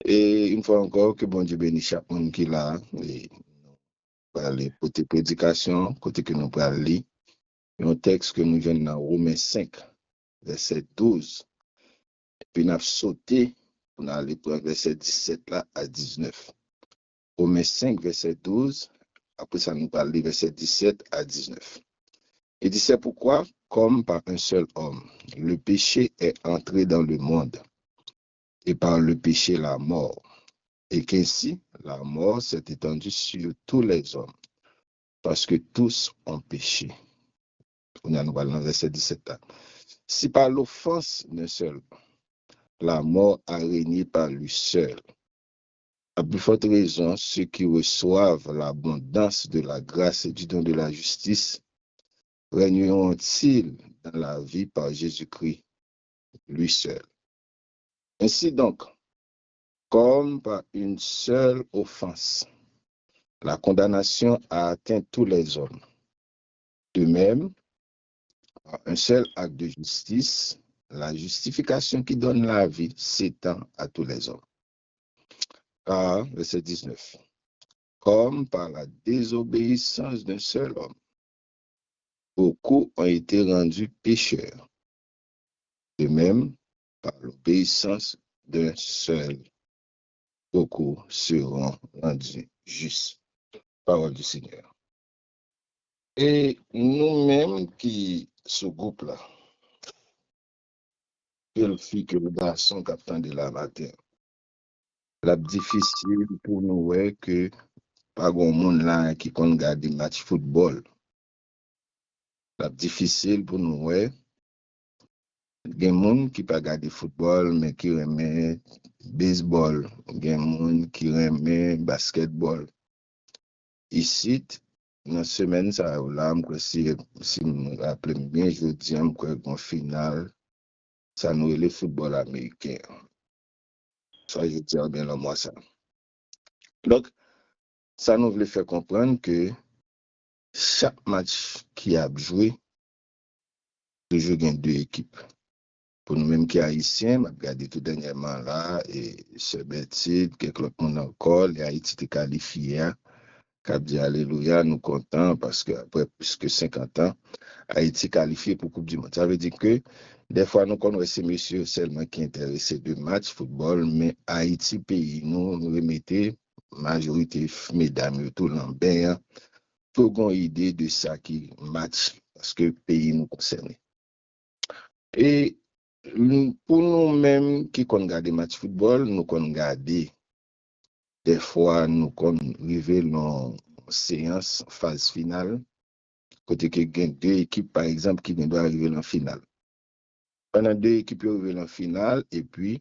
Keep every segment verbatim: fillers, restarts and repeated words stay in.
E yon fwa ankò, ke Bondye beni chak moun ki la. E nou pral pote predikasyon, kote ke nou pral li yon tèks ke nou jwenn nan Women senk, vèsè douz. Epi n ap sote pou n ale pran vèsè disèt la a diznèf. Women senk, vèsè douz, apre sa, nou pral li vèsè disèt a diznèf. Il dit, c'est pourquoi, comme par un seul homme, le péché est entré dans le monde, et par le péché la mort, et qu'ainsi la mort s'est étendue sur tous les hommes, parce que tous ont péché. Kounye a nou pral nan vèsè disèt la. Si par l'offense d'un seul, la mort a régné par lui seul, à plus forte raison ceux qui reçoivent l'abondance de la grâce et du don de la justice régneront-ils dans la vie par Jésus-Christ, lui seul. Ainsi donc, comme par une seule offense, la condamnation a atteint tous les hommes, de même, par un seul acte de justice, la justification qui donne la vie s'étend à tous les hommes. Car, verset dix-neuf, comme par la désobéissance d'un seul homme, beaucoup ont été rendus pécheurs, de même, par l'obéissance d'un seul, beaucoup seront rendus justes. Parole du Seigneur. E nou menm ki sou gwoup la, ke l fi, ke l gason k ap tande la maten, l ap difisil pou nou wè ke pa gen moun la ki konn gade match foutbòl. L ap difisil pou nou wè gen moun ki pa gade foutbòl, men ki renmen bezbòl, gen moun ki renmen baskètbòl. Isit, nan semèn sa yo la, m kwè si, si m raple m byen, jodi a, m kwè gon final, sa nou rele foutbòl ameriken an. Swa jodi a oubyen lòt mwa sa. Donk, sa nou vle fè konprann ke chak match ki ap jwe, toujou gen de ekip. Pou nou menm ki ayisyen, m ap gade tou dènyèman la, e sè Bètid, kèk lòt moun ankò, lè Ayiti te kalifye a, k ap di alelouya, nou kontan, paske apre plis ke senkant an, Ayiti kalifye pou Koup di Mond. Sa vle di ke, dèfwa, nou konn wè se mesye yo sèlman ki enterese de match foutbòl, men Ayiti, peyi nou, nou remete majorite f-, medam yo tou nan ben an, pou gon ide de sa ki match, paske peyi nou konsène. E n-, pou nou menm ki konn gade match foutbòl, nou konn gade, dèfwa nou konn rive nan seyans, faz final, kote ke gen de ekip, pa egzanp, ki gen dwa rive nan final. Pandan de ekip yo rive nan final, epi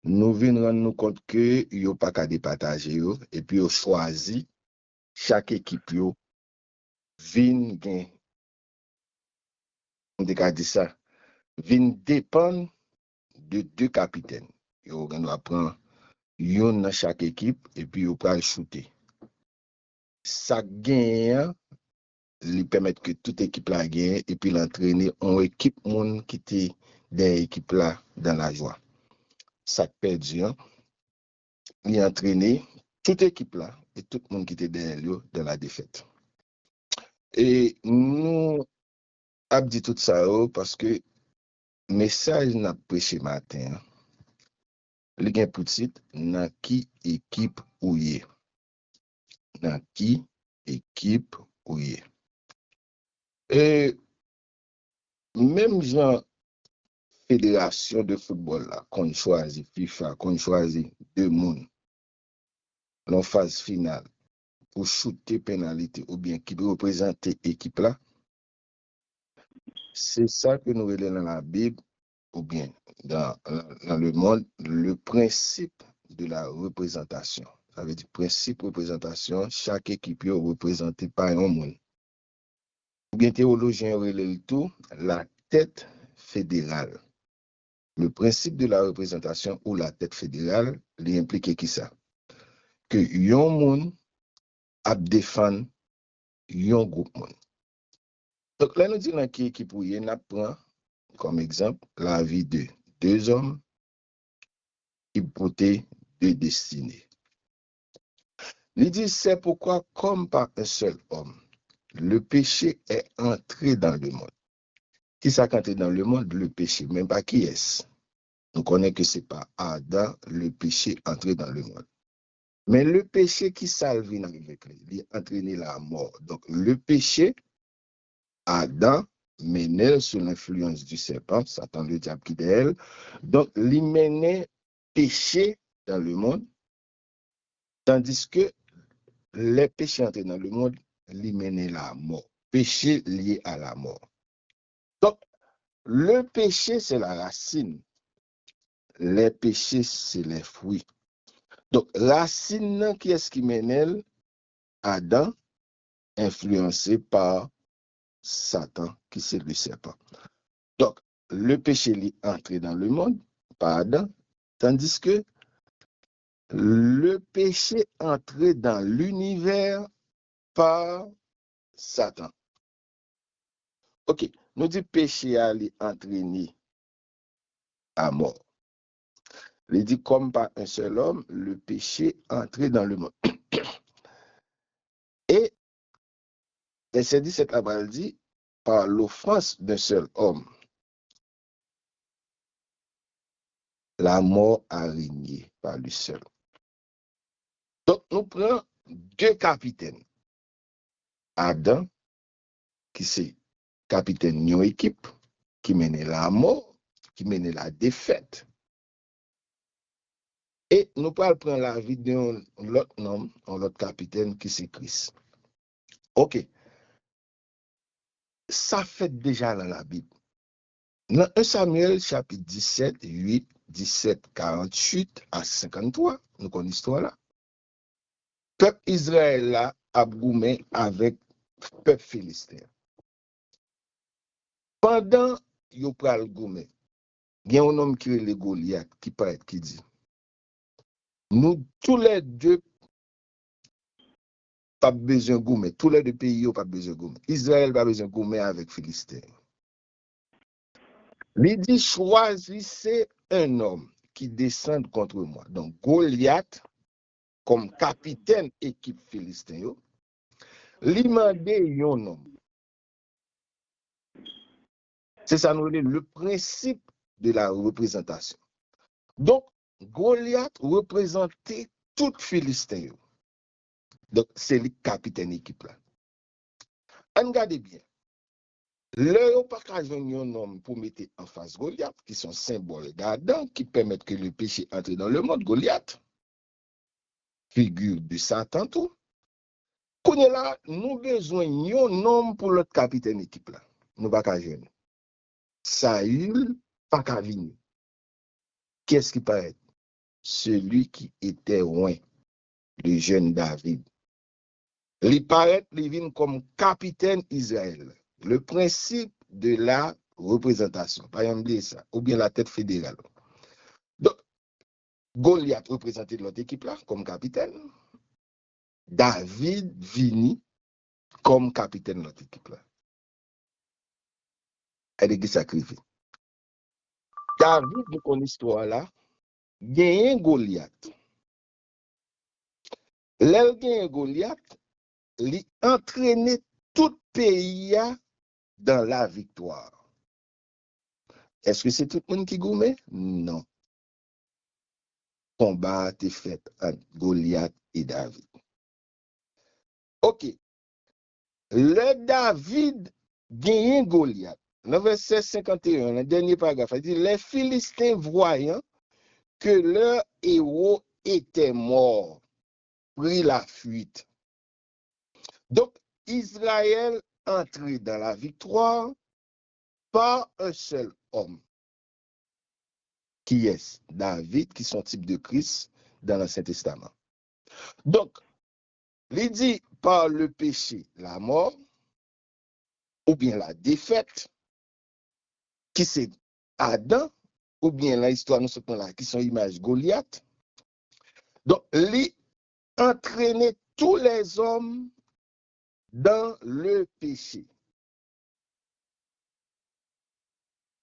nou vin rann nou kont ke yo pa ka depataje yo, epi yo chwazi chak ekip yo vin gen, m te ka di sa, vin depann de de kapitèn. Yo gen dwa pran youn nan chak ekip, epi yo pral choute. Sa k genyen an, li pèmèt ke tout ekip la genyen, epi l antrene yon ekip moun ki te dèyè ekip la dans la joie. Sa k pèdi an, li antrene tout ekip la e tout moun ki te dèyè l yo dans la défaite. E nou ap di tout sa yo paske mesaj n ap preche maten an, li gen pou tit, nan ki ekip ou ye? Nan ki ekip ou ye? E menm jan federasyon de foutbòl la konn chwazi, fifa konn chwazi de moun nan faz final pou choute penalite oubyen ki reprezante ekip la, se sa ke nou rele nan Labib oubyen dans, dans le monde, le principe de la représentation. Sa vle di prensip reprezantasyon, chak ekip yo reprezante pa yon moun. Oubyen teyolojyen yo rele l tou la tête fédérale. Le principe de la représentation ou la tête fédérale, li enplike kisa? Ke yon moun ap defann yon gwoup moun. Donk, lè nou di nan ki ekip ou ye, n ap pran kòm egzanp lavi de de zòm ki pote de destinée. Li di, c'est pourquoi, comme par un seul homme, le péché est entré dans le monde. Kisa k antre dans le monde? Le péché. Men pa kiyès? Nou konnen ke se pa Adan, le péché antre dans le monde. Men le péché, kisa l vin avèk li? Li antrene lamò. Donk, le péché, Adan mennen l sou lenfliyans di sèpan, Satan le dyab ki dèyè l. Donk, li mennen peche dans le monde, tandis que lè peche antre dans le monde, li mennen lamò. Péché lié à la mort. Donk, le péché, c'est la racine. Les péchés, c'est les fruits. Donk, rasin nan, kiyès ki mennen l? Adan, enfliyanse pa Satan, ki se le sèpan. Donk, le péché, li antre dans le monde pa Adan, tandis que le péché antre dans l'univers pa Satan. Ok, nou di peche a, li antrene lamò. Li di, comme par un seul homme, le péché entré dans le monde. E vèsè disèt la pral di, par l'offense d'un seul homme, la mort a régné par lui seul. Donk, nou pran de kapitèn. Adan, ki se kapitèn yon ekip, ki mennen lamò, ki mennen ladefèt. E nou pral pran lavi de yon lòt nonm, yon lòt kapitèn, ki se Kris. Ok. Sa fèt deja nan Labib. Nan en Samyèl, chapit disèt, uit, disèt, karanntuit a senkanntwa, nou konn istwa la. Pèp Izrayèl la ap goumen avèk pèp Filisten. Pandan yo pral goumen, gen yon nonm ki rele Golyat ki parèt, ki di, nou toulède p ap bezwen goumen, toulède peyi yo p ap bezwen goumen. Izrayèl pa bezwen goumen avèk Filisten yo. Li di, choisissez un homme qui descende contre moi. Donk, Golyat, kòm kapitèn ekip Filisten yo, li mande yon nonm. Se sa nou rele le principe de la représentation. Donk, Golyat reprezante tout Filisten yo. Donk, se li k kapitèn ekip la. Ann gade byen. Lè yo pa ka jwenn yon nonm pou mete anfas Golyat, ki se yon senbòl d'Adan, ki pèmèt ke le péché entre dans le monde, Golyat, figi de Satan tou. Kounye la, nou bezwen yon nonm pou lòt kapitèn ekip la. Nou pa ka jwenn. Sayil pa ka vini. Kiyès ki parèt? Celui qui était oint, le jeune David. Li parèt, li vin kòm kapitèn Izrayèl. Le principe de la représentation. Pa janm bliye sa. Oubyen la tête fédérale. Donk, Golyat reprezante lòt ekip la kòm kapitèn. David vini kòm kapitèn lòt ekip la. Gade ki sa k rive. David, nou konn istwa la, genyen Golyat. Lè l genyen Golyat, li antrene tout peyi a dans la victoire. Èske se tout moun ki goumen? Non. Konba a te fèt ant Golyat e David. Ok. Lè David genyen Golyat, nan vèsè senkanteyen, nan dènye paragraf la, li di, les Philistins, voyant que leur héros était mort, prit la fuite. Donk, Izrayèl antre dans la victoire par un seul homme. Kiyès? David, ki se yon tip de Kris dans l'Ancien Testament. Donk, li di, par le péché, la mort, oubyen la défaite, ki se Adan, oubyen nan istwa nou sot pran la, ki se yon imaj Golyat. Donk, li antrene tous les hommes dans le péché.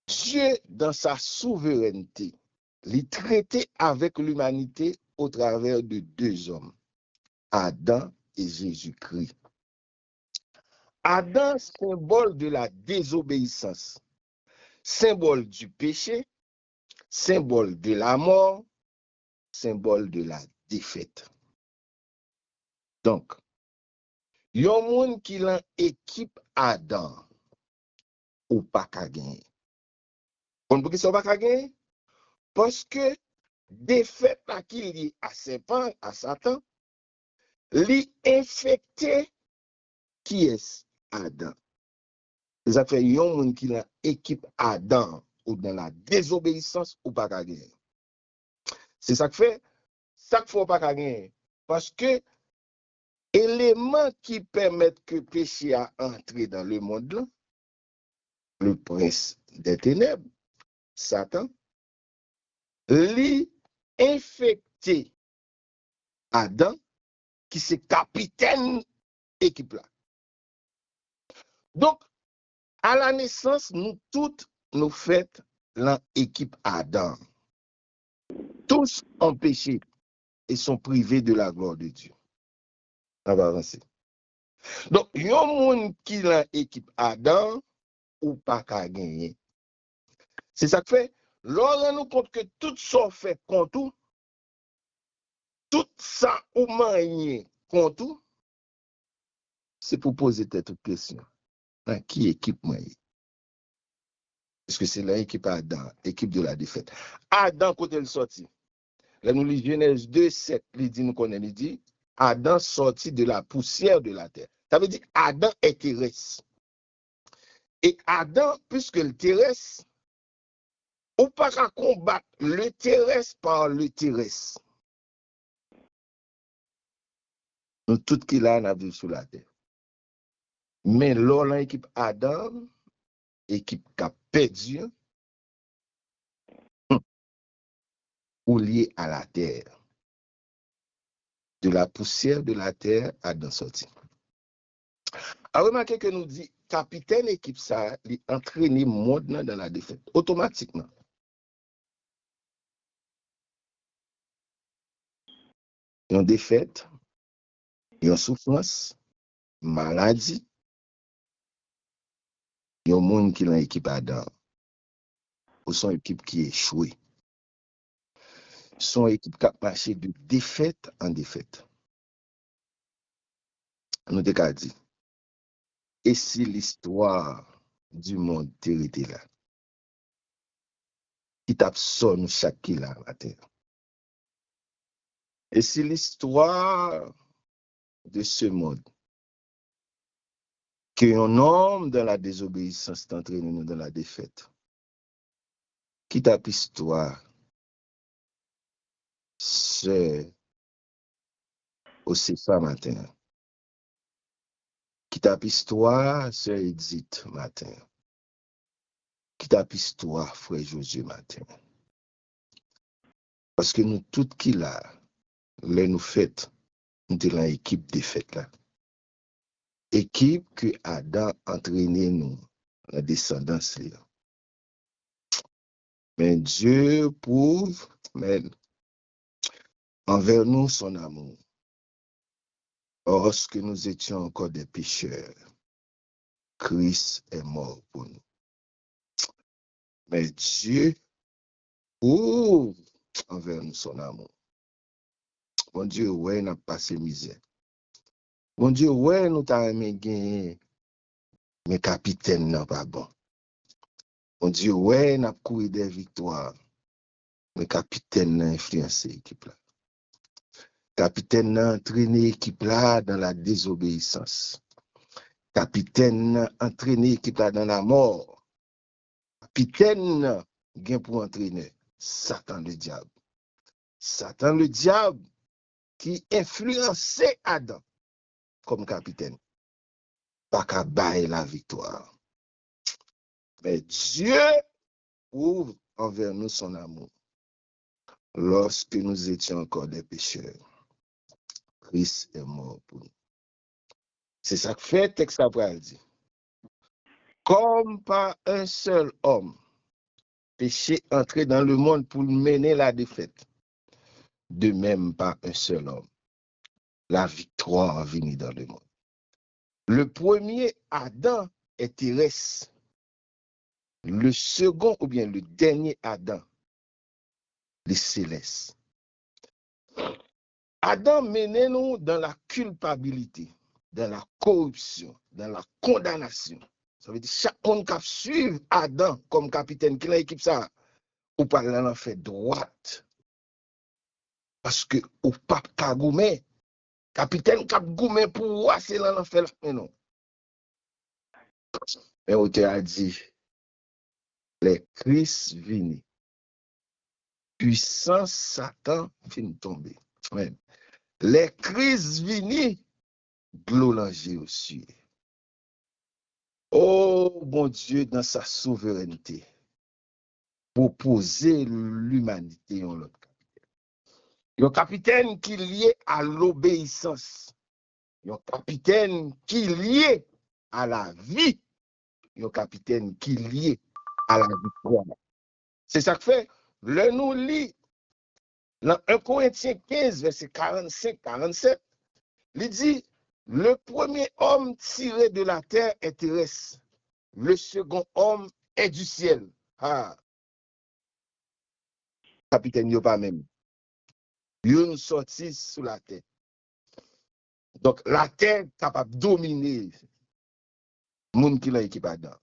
Dieu, dans sa souveraineté, li trete avèk limanite otravè de de zòm, Adan e Jezikri. Adan, symbole de la désobéissance, symbole du péché, symbole de la mort, symbole de la défaite. Donk, yon moun ki lan ekip Adan, ou pa ka genyen. Konn poukisa ou pa ka genyen? Paske defèt la ki lye a sèpan, a Satan, li enfekte kiyès? Adan. Se sa k fè yon moun ki lan ekip Adan ou dans la désobéissance, ou pa ka genyen. Se sa k fè, sa k fè ou pa ka genyen. Paske eleman ki pèmèt ke peche a antre dans le monde lan, le prince des ténèbres, Satan, li enfekte Adan, ki se kapitèn ekip la. Donk, à la naissance, nou tout, nou fèt lan ekip Adan. Tous ont péché et sont privés de la gloire de Dieu. N ap avanse. Donk, yon moun ki lan ekip Adan, ou pa ka genyen. Se sa k fè, lè w rann ou kont ke tout sa w fè kont ou, tout sa ou manyen kont ou, se pou poze tèt ou kesyon, nan ki ekip mwen ye? Èske se lan ekip Adan, ekip de la défaite? Adan, kote l sòti? Lè nou li Jenèz de sèt, li di nou konnen, li di, Adan sortit de la poussière de la terre. Sa vle di, Adan est terrestre. E Adan, piske l terès, ou pa ka konbat le terès pa le terès. Nou tout ki la, n ap viv sou latè. Men lè w lan ekip Adan, ekip k ap pèdi an, hmm, ou lye a latè. De la poussière de la terre, Adan sòti. A remake ke nou di kapitèn ekip sa a, li antrene mond nan dans la défaite. Otomatikman. Yon defèt, yon soufrans, maladi, yon moun ki lan ekip Adan. Ou se yon ekip ki echwe. Se yon ekip k ap mache de defèt an defèt. Nou te ka di, e si listwa di mond te rete la? Ki t ap sò nou chak ki la maten an? E si listwa de se mond ke yon nonm dan la dezobeyisans t antrene nou dan la defèt? Ki t ap istwa sè Osefa maten an? Ki t ap istwa sè Edith maten an? Ki t ap istwa frè Jozye maten an? Paske nou tout ki la, lè nou fèt, nou te lan ekip defèt la. Ekip ke Adan antrene nou lan desandans li an. Mais Dieu prouve, amen, envers nous son amour. Lorsque nous étions encore des pécheurs, Christ est mort pour nous. Mais Dieu prouve envers nous son amour. Bondye wè n ap pase mizè. Bondye wè nou ta renmen genyen, men kapitèn nan pa bon. Bondye wè n ap kouri dèyè viktwa, men kapitèn nan enfliyanse ekip la. Kapitèn nan antrene ekip la dan la dezobeyisans. Kapitèn nan antrene ekip la dan lamò. Kapitèn nan gen pou antrenè Satan Ledyab. Satan Ledyab ki enfliyanse Adan kòm kapitèn pa ka bay laviktwa. Mais Dieu prouve envers nous son amour. Lorsque nous étions encore des pécheurs, Christ est mort pour nous. Se sa k fè tèks la pral di. Comme par un seul homme, péché entré dans le monde pou l mennen la défaite. De même, par un seul homme, la victoire vini dans le monde. Le premier Adam est terrestre. Le second oubyen le dernier Adam, li selès. Adan mennen nou dans la culpabilité, dans la corruption, dans la condamnation. Sa vle di chak moun k ap swiv Adan kòm kapitèn ki nan ekip sa a, ou pral nan lanfè dwat. Paske ou p ap ka goumen. Kapitèn k ap goumen pou ou a, se nan lanfè l ap mennen w. Men otè a di, lè Kris vini, pwisans Satan fin tonbe. Amèn. Lè Kris vini, dlo nan je yo siye. O Bondye, dans sa souveraineté, pwopoze limanite yon lòt kapitèn. Yon kapitèn ki lye a lobeyisans. Yon kapitèn ki lye a lavi. Yon kapitèn ki lye a laviktwa. Se sa k fè, lè nou li nan un Corinthiens quinze, vèsè karannsenk, karannsèt, li di, le premier homme tiré de la terre est terrestre, le second homme est du ciel. Ha! Kapitèn yo pa menm. Youn sòti sou latè. Donk, latè kapab domine moun ki nan ekip Adan.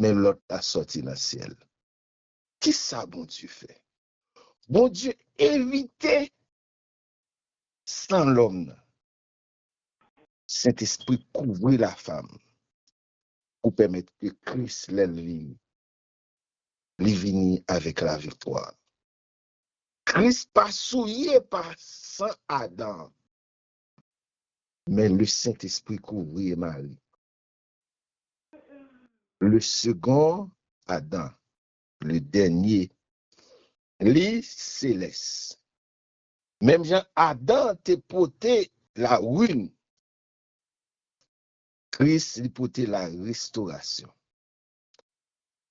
Men lòt la sòti nan syèl. Kisa Bondye fè? Bondye evite san lòm nan. Sentespri kouvri lafam pou pèmèt ke Kris, lè l vini, li vini avèk laviktwa. Kris pa souye pa san Adan, men le Sentespri kouvri Mari. Le second Adam, le dernier, li selès. Menm jan Adan te pote lawin, Kris li pote larestorasyon.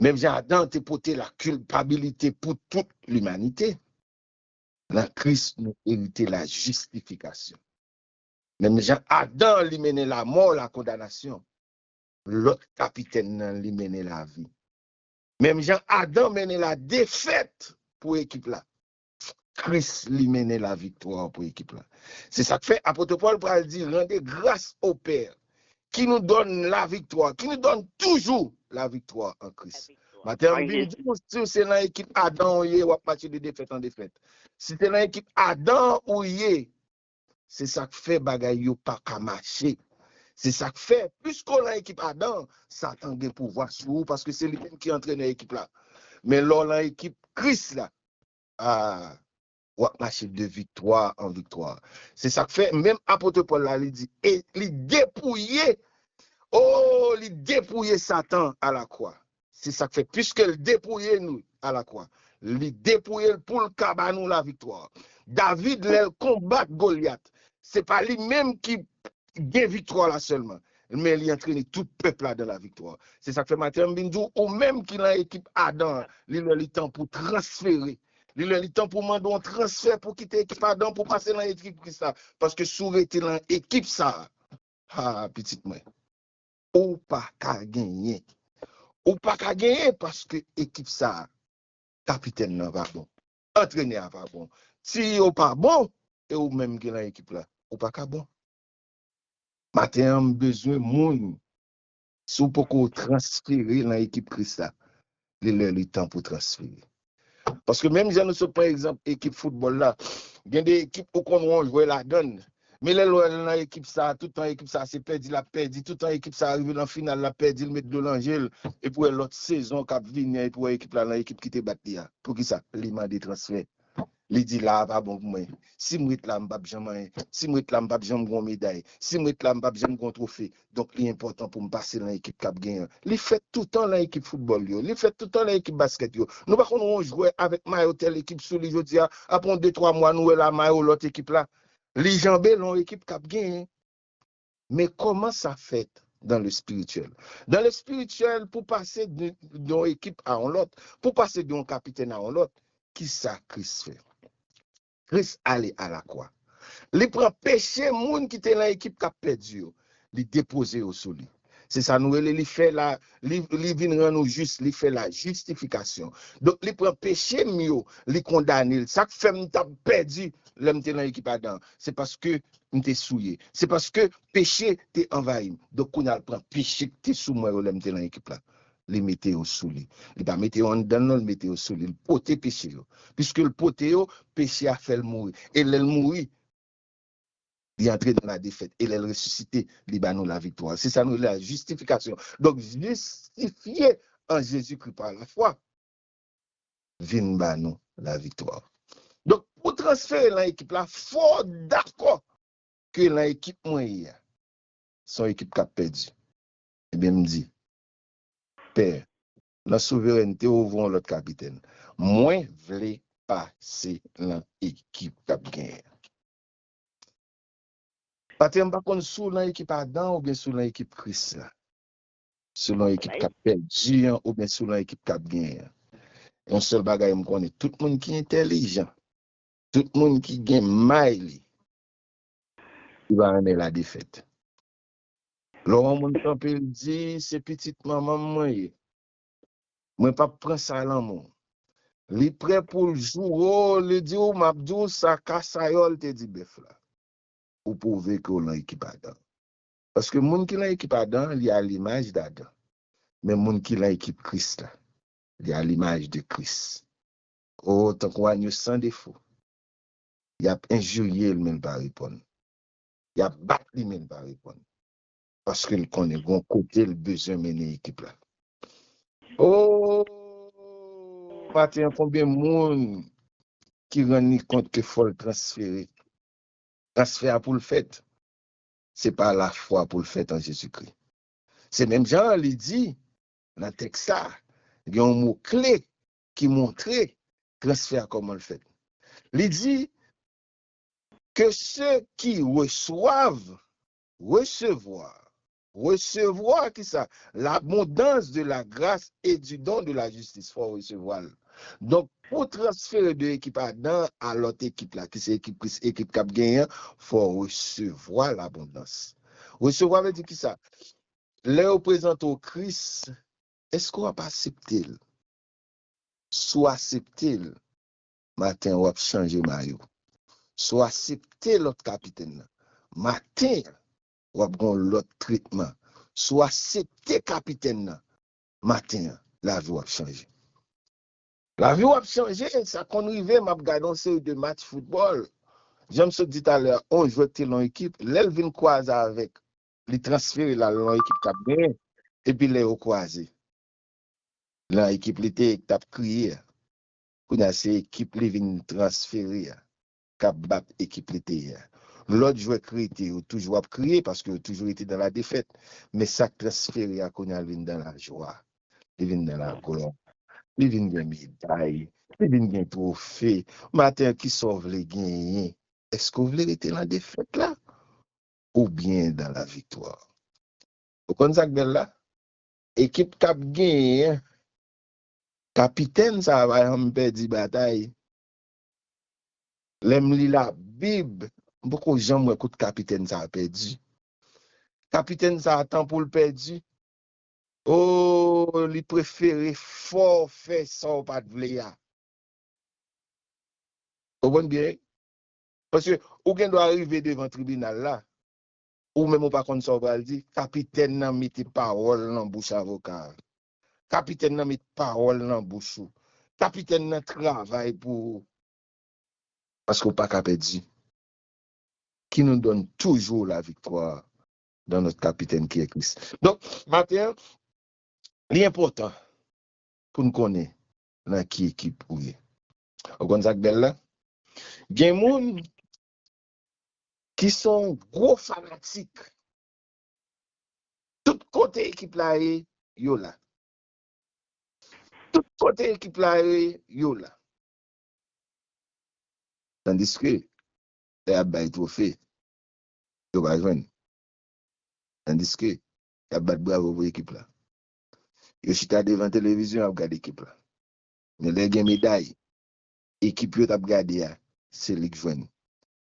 Menm jan Adan te pote lakilpabilite pou tout limanite, nan Kris nou erite lajistifikasyon. Menm jan Adan li mennen lamò, lakondanasyon, lòt kapitèn nan li mennen lavi. Menm jan Adan mennen ladefèt pou ekip la, Kris li mennen laviktwa pou ekip la. Se sa k fè apot Pòl pral di, rendez grâce au Père qui nous donne la victoire, qui nous donne toujours la victoire en Christ. Maten an, m vin di w, si w se nan ekip Adan ou ye, w ap mache de defèt an defèt. Si se nan ekip Adan ou ye, se sa k fè bagay yo pa ka mache. Se sa k fè, piske w nan ekip Adan, Satan gen pouvwa sou ou, paske se li menm ki antrenè ekip la. Men lè w nan ekip Kris la, a, w ap mache de viktwa an viktwa. Se sa k fè, menm apot Pòl la, li di, e li depouye, o, li depouye Satan a la kwa. Se sa k fè, piske l depouye nou a la kwa, li depouye l pou l ka ba nou laviktwa. David, lè l konbat Golyat, se pa li menm ki gen viktwa la sèlman, men li antrene tout pèp la dan laviktwa. Se sa k fè maten an m vin di w, ou menm ki nan ekip Adan an, li lè li tan pou transfere. Li lè li tan pou mande yon transfè pou kite ekip Adan pou pase nan ekip Kris la. Paske si w rete nan ekip sa a, ha, pitit mwen, ou pa ka genyen. Ou pa ka genyen paske ekip sa a, kapitèn nan pa bon. Antrenè a pa bon. Si yo pa bon, e ou menm ki nan ekip la, ou pa ka bon. Maten an, m bezwen moun, si w poko transfere nan ekip Kris la, li lè li tan pou transfere. Paske menm jan nou sot pran egzanp ekip foutbòl la, gen de ekip ou konn wè yon jwè ladan l, men lè l wè l nan ekip sa, tout tan ekip sa se pèdi l ap pèdi, tout tan ekip sa rive nan final l ap pèdi, l met dlo nan je l, epi w wè lòt sezon k ap vini an, epi w wè ekip la nan ekip ki te bat li a. Poukisa? Li mande transfè. Li di, la a pa bon pou mwen. Si m ret la, m p ap janm anyen. Si m ret la, m p ap janm gen yon meday. Si m ret la, m p ap janm gen yon twofe. Donk, li enpòtan pou m pase nan ekip k ap genyen. Li fèt toutan nan ekip foutbòl yo. Li fèt toutan nan ekip baskèt yo. Nou pa konn wè yon jwè avèk mayo tèl ekip sou li jodi a, apre yon de, twa mwa, nou wè l a mayo lòt ekip la. Li janbe l yon ekip k ap genyen. Men kòman sa fèt? dans le spirituel. Dans le spirituel, pou pase de, de yon ekip a yon lòt, pou pase de yon kapitèn a yon lòt, kisa Kris fè? Kris ale alakwa. Li pran peche moun ki te nan ekip k ap pèdi yo. Li depoze yo sou li. Se sa nou rele li fè la, li, li vin rann ou jis, li fè la jistifikasyon. Donk, li pran peche m yo, li kondane l. Sa k fè m t ap pèdi lè m te nan ekip Adan, se paske m te souye. Se paske peche te anvayi m. Donk, kounye a l pran peche k te sou mwen yo lè m te nan ekip la. Li mete yo sou li. Li pa mete yo anndan l non, li mete yo sou li. Li pote peche yo. Piske l pote yo, peche a fè l mouri. E lè l mouri, li antre nan la defèt. E lè l resisite, li ba nou laviktwa. Se sa nou rele la jistifikasyon. Donk, jistifye an Jezikri pa lafwa, vin ba nou laviktwa. Donk, pou transfere nan ekip la, fò w dakò ke nan ekip mwen ye a, se yon ekip k ap pèdi. Ebyen, m di, Pè, nan souverènte w, ou voye yon lòt kapitèn. Mwen vle pase nan ekip k ap genyen an. Patè, m pa konn si w nan ekip Adan oubyen si w nan ekip Kris la. Si w nan ekip k ap pèdi an oubyen si w nan ekip k ap genyen an. Yon sèl bagay m konnen, tout moun ki entèlijan, tout moun ki gen may li, li pa renmen ladefèt. Lè w wè yon moun kanpe, l di, se pitit manman m mwen ye. Mwen p ap pran sa lanmou. Li prè pou l joure w, li di w, m ap di w sa Kasayòl te di bèf la. Ou pwouve ke w lan ekip Adan. Paske moun ki lan ekip Adan, li a limaj d Adan. Men moun ki lan ekip Kris la, li a limaj de Kris. O, tankou agno san defo. Y ap enjirye l, men l pa reponn. Y ap bat li, men l pa reponn. Paske l konnen gon kote l bezwen mennen ekip la. O, maten an, konbyen moun ki rann li kont ke fò l transfere? Transfè a pou l fèt, se pa lafwa pou l fèt an Jezikri. Se menm jan an li di nan tèks sa, gen yon mo kle ki montre transfè a kòman l fèt. Li di, que ceux qui reçoivent, recevoir, recevoir kisa? L'abondance de la grâce et du don de la justice. Fò w resevwa l. Donk, pou transfere de ekip Adan a lòt ekip la, ki se ekip Kris, ekip k ap genyen an, fò w resevwa labondans. Resevwa vle di kisa? Lè yo prezante w Kris, èske w ap aksepte l? Si w aksepte l, maten an w ap chanje mayo. Si w aksepte lòt kapitèn nan, maten an w ap gen yon lòt tretman. Si w aksepte kapitèn nan, maten an, lavi w ap chanje. Lavi w ap chanje, sa konn rive, m ap gade yon seri de match foutbòl. Jan m sot di talè a, yon jwè k te lan yon ekip, lè l vin kwaze avèk, li transfere l al lan ekip k ap genyen, epi lè yo kwaze, lan ekip li te ye k t ap kriye a, kounye a se ekip li vin transfere a k ap bat ekip li te ye a. Lòt jwè k rete, yo toujou ap kriye paske yo toujou rete nan ladefèt. Men sa k transfere a kounye a l vin nan lajwa, li vin nan laglwa, li vin gen meday, li vin gen twofe. Maten an, kisa w vle genyen? Èske w vle rete nan defèt la oubyen dans la victoire? Ou konn sa k bèl la? Ekip k ap genyen an, kapitèn sa a pa janm pèdi batay. Lè m li Labib, m poko janm wè kote kapitèn sa a pèdi. Kapitèn sa a, tan pou l pèdi, o, li prefere fè w fè sa w pa t vle a. Ou konprann byen? Paske ou gen dwa rive devan tribinal la, ou menm ou pa konn sa w pral di, kapitèn nan mete pawòl nan bouch avoka a. Kapitèn nan met pawòl nan bouch ou. Kapitèn nan travay pou ou. Paske w pa ka pèdi. Qui nous donne toujours la victoire dans notre capitaine qui est Christ. Donk, maten an, li enpòtan pou n konnen nan ki ekip ou ye. Ou konn sa k bèl la? Gen moun ki se yon gwo fanatik. Tout kote ekip la ye, yo la. Tout kote ekip la ye, yo la. Tandiske, lè y ap bay twofe, yo pa jwenn. Tandiske, y ap bat bravo pou ekip la. Yo chita devan televizyon, y ap gade ekip la. Men lè gen meday, ekip yo t ap gade a, se li k jwenn.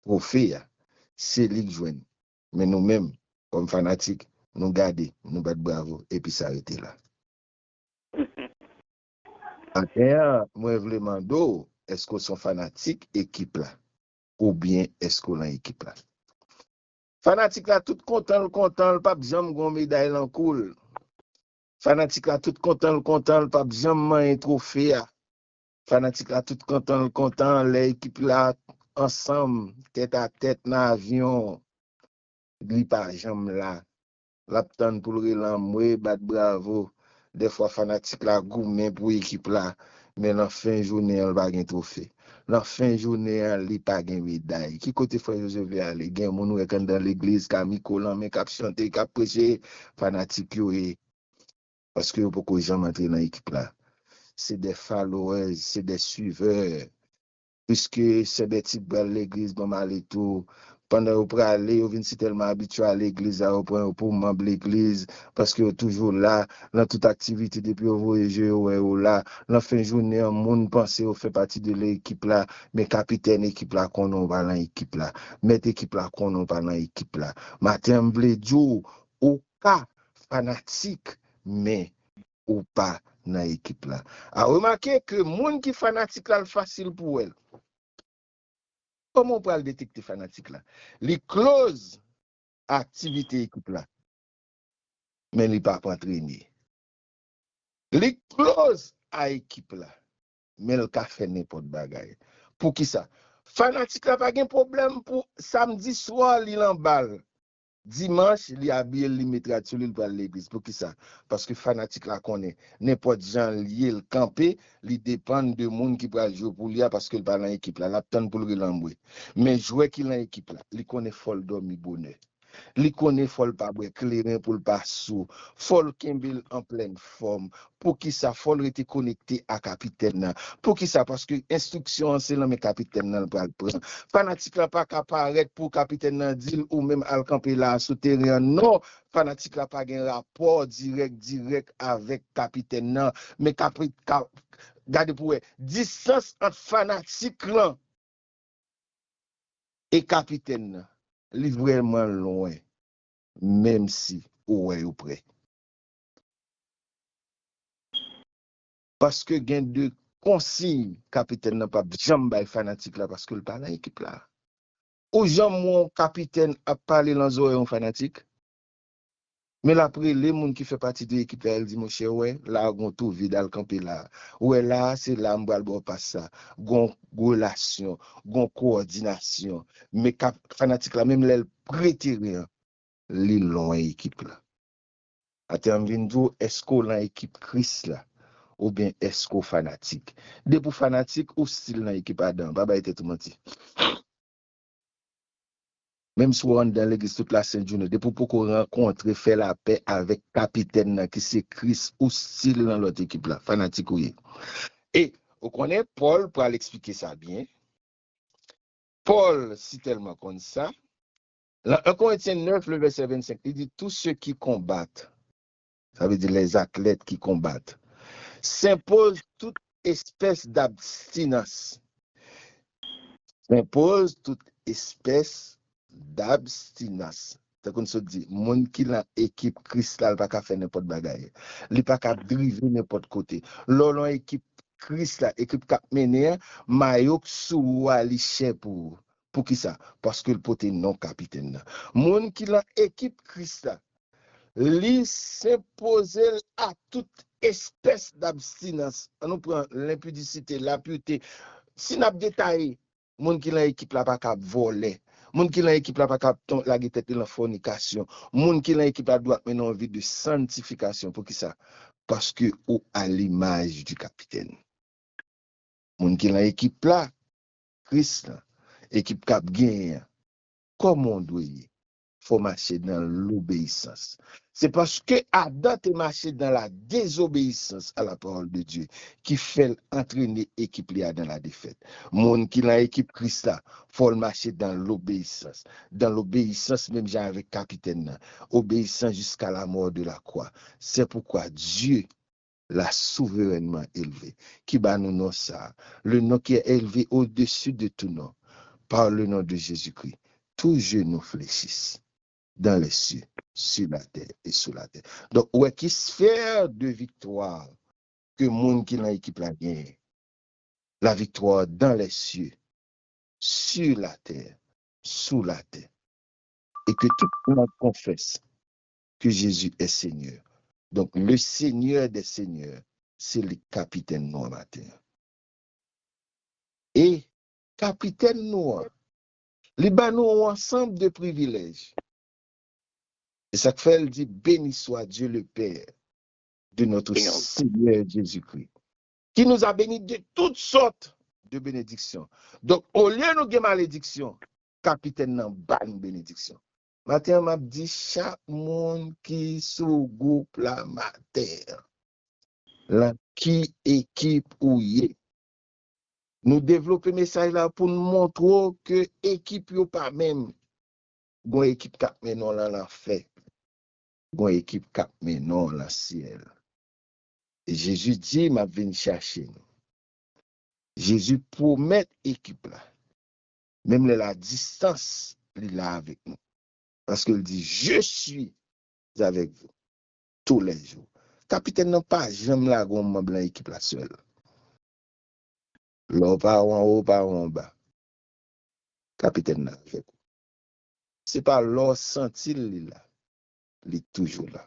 Twofe a, se li k jwenn. Men nou menm, kòm fanatik, nou gade, nou bat bravo, epi sa rete la. Maten an, mwen vle mande w, èske w se yon fanatik ekip la? Oubyen èske w lan ekip la? Fanatik la tout kontan l kontan, l p ap janm gon meday lan kou l. Fanatik la tout kontan l kontan, l p ap janm manyen twofe a. Fanatik la tout kontan l kontan, lè ekip la ansanm, tèt a tèt nan avyon, li pa janm la. L ap tann pou l rele anmwe, bat bravo. Dèfwa fanatik la goumen pou ekip la, men lan fen jounen an, l pa gen twofe. Lan fen jounen an, li pa gen meday. Ki kote frè Jozeve ale? Gen moun ou wè k anndan legliz, kamiko lan men, k ap chante, k ap preche. Fanatik yo ye. Paske yo poko janm antre nan ekip la. Se de followers, se de suiveurs. Piske sè Bèti pral legliz, ban m ale tou. Pandan yo prale, yo vin si tèlman abitye a legliz la, yo pran yo pou manm legliz, paske yo toujou la, lan tout aktivite, depi yo voye je yo, wè yo la. Lan fen jounen an, moun panse yo fè pati de ekip la, men kapitèn ekip la konnen w pa lan ekip la. Mèt ekip la konnen w pa lan ekip la. Maten an, m vle di w, ou ka fanatik, men ou pa nan ekip la. A remake ke moun ki fanatik la, l fasil pou w wè l. Kòman w pral detekte fanatik la? Li close a aktivite ekip la, men li p ap antrene. Li close a ekip la, men l ka fè nenpòt bagay. Poukisa? Fanatik la pa gen pwoblèm pou samdi swa li lan bal. Dimanch, li abiye l, li met rad sou li, l pral legliz. Poukisa? Paske fanatik la konnen, nenpòt jan l ye, l kanpe, li depann de moun ki pral jwe pou li a, paske l pa lan ekip la. L ap tann pou l rele anmwe. Men jwè ki lan ekip la, li konnen fò l dòmi bonè. Li konnen fò l pa bwè kleren pou l pa sou. Fò l kenbe l an plèn fòm. Poukisa? Fò l rete konekte a kapitèn nan. Poukisa? Paske enstriksyon an se lan men kapitèn nan l pral pran. Fanatik la pa ka parèt pou kapitèn nan di l ou menm al kanpe la a sou teren an. Non, fanatik la pa gen rapò dirèk dirèk avèk kapitèn nan. Men kapi-, ka-, gade pou wè, distans ant fanatik lan e kapitèn nan, li vrèman lwen, menm si ou wè yo prè. Paske gen de konsiy kapitèn nan p ap janm bay fanatik la paske l pa nan ekip la. Ou janm wè yon kapitèn ap pale lan zòrèy yon fanatik? Men l ap rele moun ki fè pati de ekip la, l di, monchè, wè, la a gon twou vid, al kanpe la a. Wè, la a, se la a m pral ba w pas sa. Gon relasyon, gon kowòdinasyon. Men ka-, fanatik la, menm lè l pre teren an, li lwen ekip la. Atè m vin di w, èske w lan ekip Kris la? Oubyen èske w fanatik? Depi w fanatik, ou still lan ekip Adan. Pa bay tèt ou manti. Menm si w anndan legliz tout lasent jounen, depi w poko rankontre, fè lapè avèk kapitèn nan ki se Kris, ou still lan lòt ekip la, fanatik ou ye. E, ou konnen, Pòl pral eksplike sa byen. Pòl sitèlman konn sa. Lan un Corinthiens neuf, le verset vingt-cinq, li di, tous ceux qui combattent, sa vle di les athlètes qui combattent, s'imposent toute espèce d'abstinence. S'imposent toute espèce d'abstinence. Tankou n sot di, moun ki lan ekip Kris la, l pa ka fè nenpòt bagay. Li pa ka drive nenpòt kote. Lè w lan ekip Kris la, ekip k ap mennen an, mayo k sou ou a, li chè pou ou. Poukisa? Paske l pote non kapitèn nan. Moun ki lan ekip Kris la, li senpoze l a tout espès dabstinans. An nou pran lenpidisite, lapirte. Si n ap detaye, moun ki lan ekip la pa ka ap vòlè. Moun ki lan ekip la pa ka ap ton-, lage tèt li lan fònikasyon. Moun ki lan ekip la dwe ap mennen yon vi de santifikasyon. Poukisa? Paske ou a limaj di kapitèn. Moun ki lan ekip la, Kris la, ekip k ap genyen an, kòman w dwe ye? fò w mache nan lobeyisans. Se paske Adan te mache dans la désobéissance à la parole de Dieu ki fè l antrene ekip li a dans la défaite. Moun ki nan ekip Kris la, fò l mache dans l'obéissance. Dans l'obéissance, menm jan avèk kapitèn nan. Obéissance jusqu'à la mort de la croix. C'est pourquoi Dieu l'a souverainement élevé, ki ba nou non sa a, le nom qui est élevé au-dessus de tout nom, par le nom de Jésus-Christ, tout genou fléchisse dans les cieux, sur la terre et sous la terre. Donk, ou wè ki sfè de viktwa ke moun ki nan ekip la genyen. La victoire dans les cieux, sur la terre, sous la terre. Et que toute langue confesse que Jésus est Seigneur. Donc, le Seigneur des Seigneurs, se li k kapitèn nou an maten an. E kapitèn nou an, li ba nou yon ansanm de privilèj. E sa k fè l di, Béni soit Dieu le Père de notre Seigneur Jésus-Christ, qui nous a bénis de toutes sortes de bénédictions. Donk, olye nou gen malediksyon, kapitèn nan ba nou benediksyon. Maten an, m ap di chak moun ki sou gwoup la maten an, lan ki ekip ou ye. Nou devlope mesaj la pou n montre w ke ekip yo pa menm. Gon ekip k ap mennen w lan lanfè. Gon ekip k ap mennen w lan syèl. E Jezi di, "M ap vin chache nou." Jezi pwomèt ekip la. Menm lè l a distans, li la avèk nou. Paske l di, "Je suis avec vous tous les jours." Kapitèn nan pa janm lage yon manm lan ekip la sèl. Lè w pa ou anwo, ou pa ou anba. Kapitèn nan avèk ou. Se pa lè w santi l li la. Li toujou la.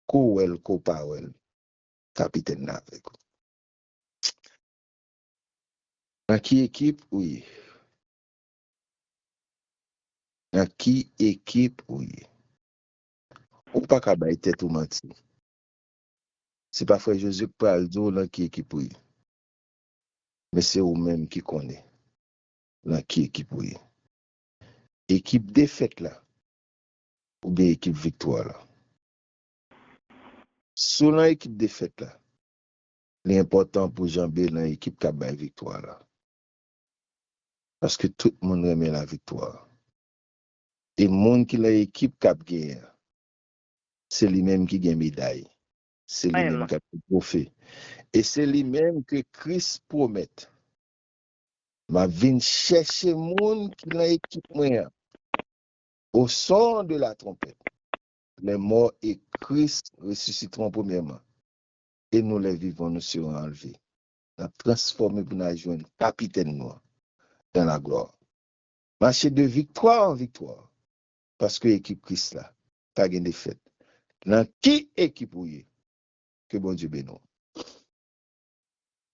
Ko w wè l, ko w pa wè l, kapitèn nan avèk ou. Nan ki ekip ou ye? Nan ki ekip ou ye? Ou pa ka bay tèt ou manti. Se pa frè Jozye k pral di w nan ki ekip ou ye. Men se ou menm ki konnen nan ki ekip ou ye. Ekip defèt la, oubyen ekip viktwa la? Si w nan ekip defèt la, li enpòtan pou w janbe nan ekip k ap bay viktwa la. Paske tout moun renmen laviktwa. E moun ki nan ekip k ap genyen an, se li menm ki gen meday. Se li menm k ap gen twofe. E se li menm ke Kris pwomèt. M ap vin chèche moun ki nan ekip mwen an. Au son de la trompette, les morts et Christ ressusciteront premièrement, et nous, les vivants, nous serons enlevés. N ap transfòme pou n al jwenn kapitèn nou an dans la gloire. Mache de viktwa an viktwa, paske ekip Kris la pa gen defèt. Nan ki ekip ou ye? Ke Bondye beni w.